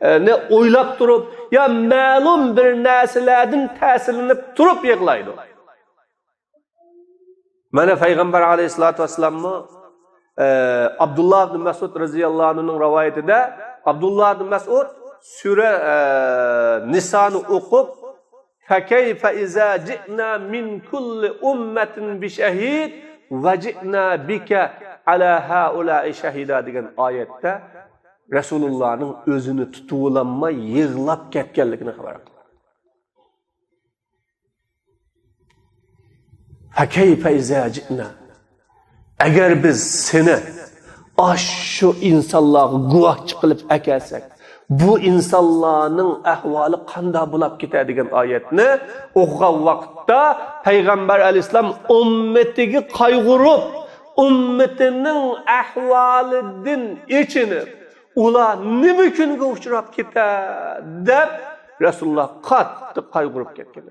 ئە، نى ئويلاپ تۇرۇپ، يا مەلۇم بىر نەرسىلەردىن تەسىرلىنىپ تۇرۇپ يىغلايدۇ. مانا پەيغەمبەر ئەلەيھىسسالاتۇ ۋەسسالاممۇ، ئە، ئابدۇللا ئىبن مەسئۇد رەزىياللاھۇ ئەنھۇنىڭ رىۋايىتىدە، ئابدۇللا ئىبن مەسئۇد سۈرە، ئە، نىسانى ئوقۇپ، فكيف إذا جئنا من كل أمة بشهيد وجئنا بك على هؤلاء شهيدا دېگەن ئايەتتە رەسۇلۇللانىڭ ئۆزىنى تۇتۇۋالالماي يىغلاپ كەتكەنلىكىنى خەۋەر قىلغان. فكيف إذا جئنا. ئەگەر بىز سېنى ئاشۇ ئىنسانلارغا گۇۋاھچى قىلىپ ئەكەلسەك، بۇ ئىنسانلارنىڭ ئەھۋالى قانداق بولاپ كېتەر دېگەن ئايەتنى ئوقۇغان ۋاقىتتا پەيغەمبەر ئەلەيھىسسالام ئۈممىتىگە قايغۇرۇپ، ئۈممىتىنىڭ ئەھۋالىدىن ئېچىنىپ، ئۇلار نېمە كۈنگە ئۇچراپ كېتەر دەپ رەسۇلۇللا قاتتىق قايغۇرۇپ كەتكەن.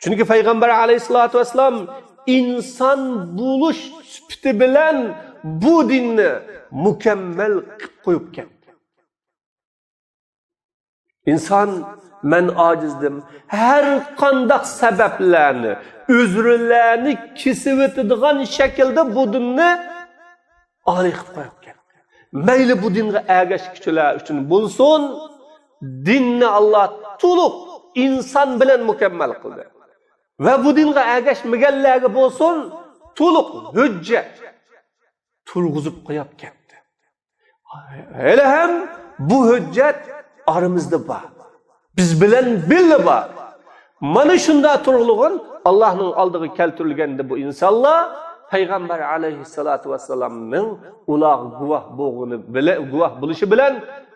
چۈنكى پەيغەمبەر ئەلەيھىسسالاتۇ ۋەسسالام ئىنسان بولۇش سۈپىتى بىلەن بۇ دىننى مۇكەممەل قىلىپ قويۇپ كەتتى. ئىنسان، مەن ئاجىزدىم، ھەر قانداق سەۋەبلەرنى، ئۆزرىلەرنى كېسىۋېتىدىغان شەكىلدە بۇ دىننى ئالىي قىلىپ قويۇپ كەتتى. مەيلى بۇ دىنغا ئەگەشكۈچىلەر ئۈچۈن بولسۇن، دىننى ئاللا تولۇق ئىنسان بىلەن مۇكەممەل قىلدى. ۋە بۇ دىنغا ئەگەشمىگەنلەرگە بولسۇن، تولۇق ھۆججەت تۇرغۇزۇپ قويۇپ كەتتى. ھېلىھەم بۇ ھۆججەت ئارىمىزدا بار. بىز بىلەن بىللە بار. مانا شۇنداق تۇرغۇلۇغۇن ئاللانىڭ ئالدىغا كەلتۈرۈلگەندە بۇ ئىنسانلار پەيغەمبەر ئەلەيھىسسالاتۇ ۋەسسالامنىڭ ئۇلارغا گۇۋاھ بولغىنى بىلەن، گۇۋاھ بولۇشى بىلەن،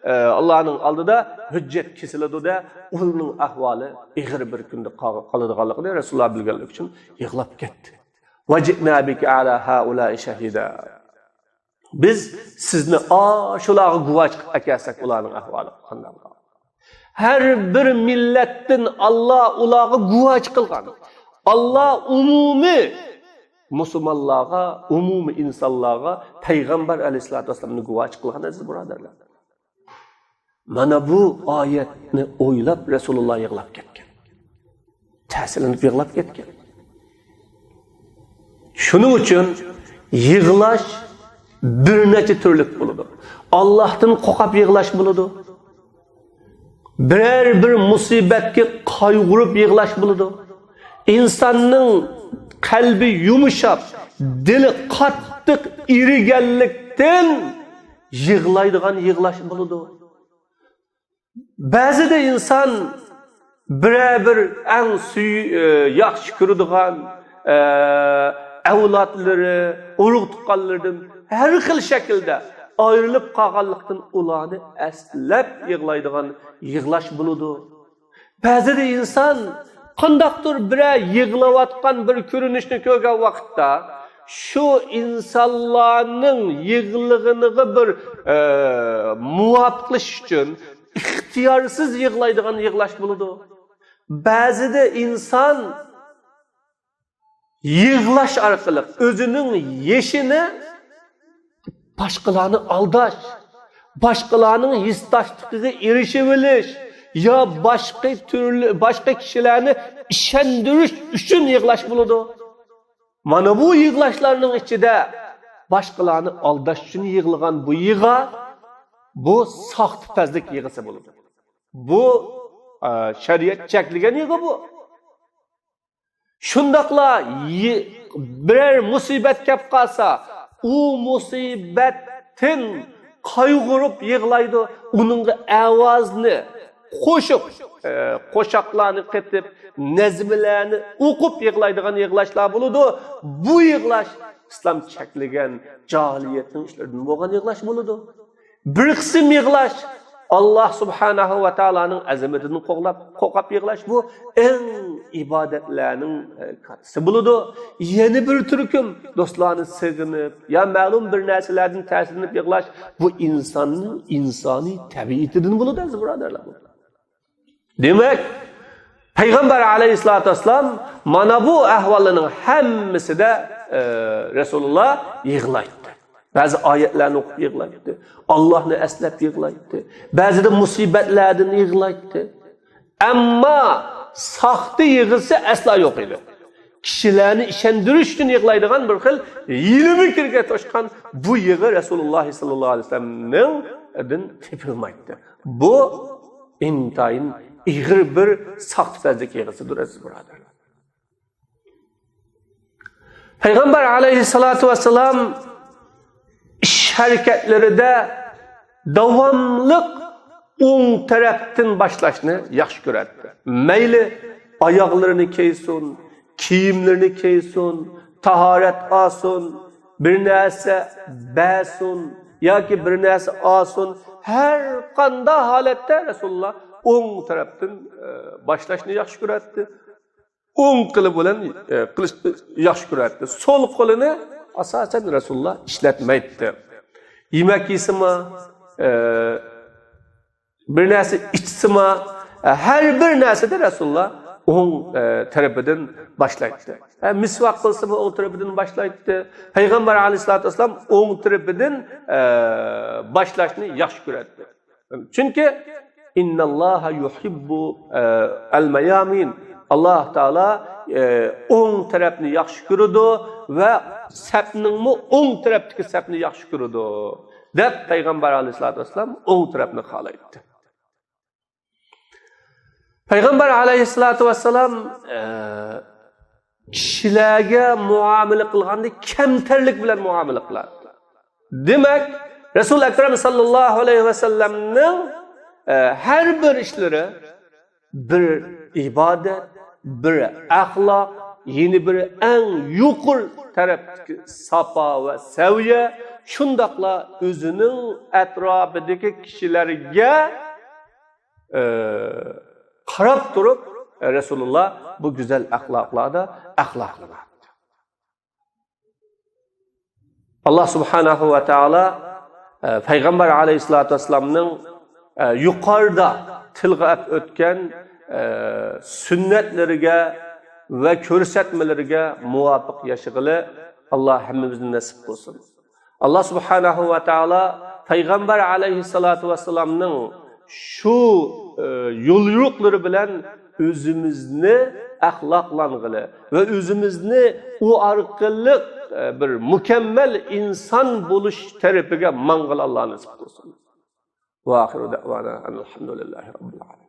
ئە، ئاللانىڭ ئالدىدا ھۆججەت كېسىلىدۇ-دە، ئۇلارنىڭ ئەھۋالى ئېغىر بىر كۈندە قال-، قالىدىغانلىقىنى رەسۇلۇللا بىلگەنلىكى ئۈچۈن يىغلاپ كەتتى. وجئنا بك على هؤلاء شهيدا. بىز سىزنى ئاشۇلارغا گۇۋاچى قىلىپ ئەكەلسەك، ئۇلارنىڭ ئەھۋالى قانداق؟ ھەر بىر مىللەتتىن ئاللا ئۇلارغا گۇۋاچى قىلغان. ئاللا ئومۇمىي مۇسۇلمانلارغا، ئومۇمىي ئىنسانلارغا پەيغەمبەر ئەلەيھىسسالاتۇ ۋەسسالامنى گۇۋاچى قىلغان، ئەزىز بۇرادەرلەر. مانا بۇ ئايەتنى ئويلاپ رەسۇلۇللا يىغلاپ كەتكەن. تەسىرلىنىپ يىغلاپ كەتكەن. شۇنىڭ ئۈچۈن يىغلاش بىر نەچچە تۈرلۈك بولىدۇ. ئاللاھتىن قورقۇپ يىغلاش بولىدۇ. بىرەر بىر مۇسىبەتكە قايغۇرۇپ يىغلاش بولىدۇ. ئىنساننىڭ قەلبى يۇمشاپ، دىلى قاتتىق ئېرىگەنلىكتىن يىغلايدىغان يىغلاش بولىدۇ. بەزىدە ئىنسان بىرەر بىر ئەڭ سۈي-، ئە، ياخشى كۆرىدىغان، ئە، ئەۋلادلىرى، ئۇرۇق-تۇغقانلىرىدىن ھەر خىل شەكىلدە ئايرىلىپ قالغانلىقتىن ئۇلارنى ئەسلەپ يىغلايدىغان يىغلاش بولىدۇ. بەزىدە ئىنسان قانداقتۇر بىرەر يىغلاۋاتقان بىر كۆرۈنۈشنى كۆرگەن ۋاقىتتا، شۇ ئىنسانلارنىڭ يىغلىغىنىغا بىر، ئە، مۇۋاپىقلىشىش ئۈچۈن ئىختىيارسىز يىغلايدىغان يىغلاش بولىدۇ. بەزىدە ئىنسان يىغلاش ئارقىلىق ئۆزىنىڭ يېشىنى باشقىلارنى ئالداش، باشقىلارنىڭ ھېسداشلىقىغا ئېرىشىۋېلىش يا باشقا تۈرلۈ، باشقا كىشىلەرنى ئىشەندۈرۈش ئۈچۈن يىغلاش بولىدۇ. مانا بۇ يىغلاشلارنىڭ ئىچىدە باشقىلارنى ئالداش ئۈچۈن يىغلىغان بۇ يىغا، بۇ ساختىپەزلىك يىغىسى بولىدۇ. بۇ، ئە، شەرىئەت چەكلىگەن يىغا بۇ. شۇنداقلا يى-، بىرەر مۇسىبەت كەپ قالسا، ئۇ مۇسىبەتتىن قايغۇرۇپ يىغلايدۇ، ئۇنىڭغا ئاۋازنى قوشۇپ، ئە، قوشاقلارنى قېتىپ، نەزمىلەرنى ئوقۇپ يىغلايدىغان يىغلاشلار بولىدۇ. بۇ يىغلاش ئىسلام چەكلىگەن جاھىلىيەتنىڭ ئىشلىرىدىن بولغان يىغلاش بولىدۇ. بىر قىسىم يىغلاش ئاللا سۇبھانەھۇ ۋە تائالانىڭ ئەزىمىتىدىن قوغلاپ، قورقۇپ يىغلاش، بۇ ئەڭ ئىبادەتلەرنىڭ، ئە، كاتتىسى بولىدۇ. يەنە بىر تۈركۈم دوستلارنى سېغىنىپ يا مەلۇم بىر نەرسىلەردىن تەسىرلىنىپ يىغلاش، بۇ ئىنساننىڭ ئىنسانىي تەبىئىتىدىن بولىدۇ، ئەزىز بۇرادەرلەر. دېمەك، پەيغەمبەر ئەلەيھىسسالاتۇ ۋەسسالام مانا بۇ ئەھۋاللارنىڭ ھەممىسىدە، ئە، رەسۇلۇللا يىغلايتتى. بەزى ئايەتلەرنى ئوقۇپ يىغلايتتى. ئاللاھنى ئەسلەپ يىغلايتتى. بەزىدە مۇسىبەتلەردىن يىغلايتتى. ئەمما ساختا يىغىسى ئەسلا يوق ئىدى. كىشىلەرنى ئىشەندۈرۈش ئۈچۈن يىغلايدىغان بىر خىل ھىيلە-مىكىرگە توشقان بۇ يىغا رەسۇلۇللا ساللاللاھۇ ئەلەيھى ۋەسەللەمنىڭدىن تېپىلمايتتى. بۇ ئىنتايىن ئېغىر بىر ساختىپەزلىك يىغىسىدۇر، ئەزىز بۇرادەرلەر. پەيغەمبەر ئەلەيھىسسالاتۇ ۋەسسالام ئىش ھەرىكەتلىرىدە داۋاملىق ئوڭ تەرەپتىن باشلاشنى ياخشى كۆرەتتى. مەيلى ئاياغلىرىنى كىيسۇن، كىيىملىرىنى كىيسۇن، تاھارەت ئالسۇن، بىر نەرسە بەرسۇن ياكى بىر نەرسە ئالسۇن، ھەر قانداق ھالەتتە رەسۇلۇللا ئوڭ تەرەپتىن، ئە، باشلاشنى ياخشى كۆرەتتى. ئوڭ قولى بىلەن، ئە، قىلىشنى ياخشى كۆرەتتى. سول قولىنى ئاساسەن رەسۇلۇللا ئىشلەتمەيتتى. يېمەك يېسىمۇ، ئە، بىر نەرسە ئىچسىمۇ، ئە، ھەر بىر نەرسىدە رەسۇلۇللا ئوڭ، ئە، تەرىپىدىن باشلايتتى. ئە، مىسۋاك قىلسىمۇ ئوڭ تەرىپىدىن باشلايتتى. پەيغەمبەر ئەلەيھىسسالاتۇ ۋەسسالام ئوڭ تەرىپىدىن، ئە، باشلاشنى ياخشى كۆرەتتى. چۈنكى، ئىنناللاھا يۇھىببۇ، ئە، ئەلمەيامىن. ئاللاھ تائالا، ئە، ئوڭ تەرەپنى ياخشى كۆرىدۇ ۋە سەپنىڭمۇ ئوڭ تەرەپتىكى سەپنى ياخشى كۆرىدۇ، دەپ پەيغەمبەر ئەلەيھىسسالاتۇ ۋەسسالام ئوڭ تەرەپنى خالايتتى. پەيغەمبەر ئەلەيھىسسالاتۇ ۋەسسالام، ئە، كىشىلەرگە مۇئامىلە قىلغاندا كەمتەرلىك بىلەن مۇئامىلە قىلاتتى. دېمەك، رەسۇل ئەكرەم ساللاللاھۇ ئەلەيھى ۋەسەللەمنىڭ، ئە، ھەر بىر ئىشلىرى بىر ئىبادەت، بىر ئەخلاق، يەنە بىر ئەڭ يۇقىرى تەرەپتىكى ساپا ۋە سەۋىيە، شۇنداقلا ئۆزىنىڭ ئەتراپىدىكى كىشىلەرگە ئە، قاراپ تۇرۇپ، رەسۇلۇللا بۇ گۈزەل ئەخلاقلاردا ئەخلاقلىناتتى. ئاللا سۇبھانەھۇ ۋە تائالا، ئە، پەيغەمبەر ئەلەيھىسسالاتۇ ۋەسسالامنىڭ، ئە، يۇقىرىدا تىلغا ئەپ ئۆتكەن، ئە، سۈننەتلىرىگە ۋە كۆرسەتمىلىرىگە مۇۋاپىق ياشىغىلى ئاللا ھەممىمىزنى نەسىپ قىلسۇن. ئاللا سۇبھانەھۇ ۋە تائالا پەيغەمبەر ئەلەيھىسسالاتۇ ۋەسسالامنىڭ شۇ، ئە، يوليورۇقلىرى بىلەن ئۆزىمىزنى ئەخلاقلانغىلى ۋە ئۆزىمىزنى ئۇ ئارقىلىق، ئە، بىر مۇكەممەل ئىنسان بولۇش تەرىپىگە ماڭغىلى ئاللا نېسىپ قىلسۇن. ۋە ئاخىرۇ دەۋانا ئەنىل ھەمدۇلىللاھى رەببىل ئالەمىن.